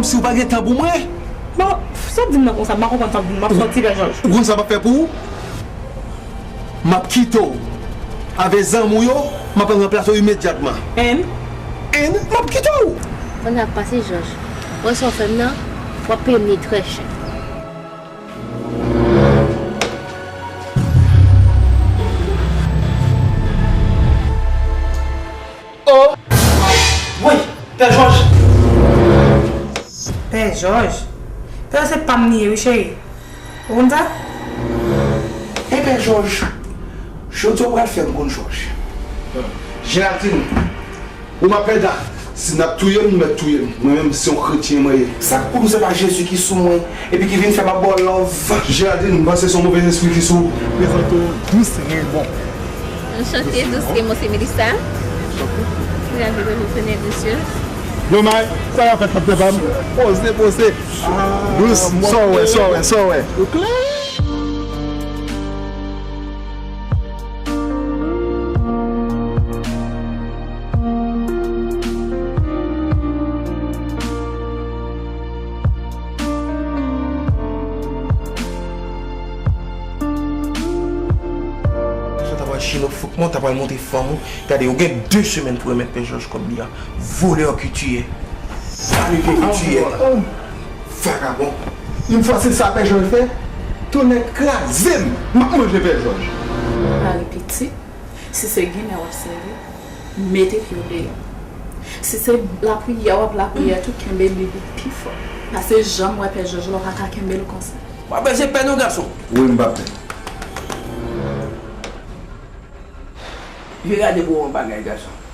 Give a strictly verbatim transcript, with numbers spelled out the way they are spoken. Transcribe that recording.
Si w pa gen tan pou mwen. Bon, sa w di m nan konsa, m pa konprann sa w di m, m ap sòti, Pè Jòj. Ou konn sa m ap fè pou ou? M ap kite w. Avè zanmi w yo, m ap al ranplase w imedyatman. And? And m ap kite w. Fò n ap pase, Jòj. Wè sa w fè m nan, w ap peye m li trè chè. Oh! Woy! Pè Jòj! Pè Jòj? Pè Jòj se pa m li ye wi, cheri. Ou konn sa? E Pè Jòj, jodi a w pral fè m konn Jòj. Géraldine, ou m ap pèda. Si n ap touye m, nou mèt touye m. Mwen menm, se yon kretyen mwen ye. Sa k pou m, se pa Jezi ki sou mwen, epi ki vin fè m ap ba w love. Géraldine, m panse se yon move lespri ki sou ou. Prezante w, Dous Raymond. Anchante, Dous Raymond, se Melissa. Ravi de vous connaître, monsieur. Yo, May, sa va fèt, patnè pa m? Poze, poze. Dous, sa w wè, sa w wè, sa w wè? Ou klè? Sa ta pral chino fouk mwen, ta pral monte fanm ou. Gade, ou gen de semèn pou remèt Pè Jòj kòb li a. Volè ki w ye. Vagabon ki w ye. Vagabon. Yon fwa se sa Pè Jòj fè, tonnè kraze m, m ap manje Pè Jòj. Mari pitit, si se ginen w ap sèvi, mete pye w deyò. Si se lapriyè w ap lapriyè tou, kenbe Bib ou pi fò. Paske jan m wè Pè Jòj la, w pa ka kenbe l konsa. W ap bezwen pè non, gason. Wi, m p ap pè. Vin gade pou w yon bagay, gason.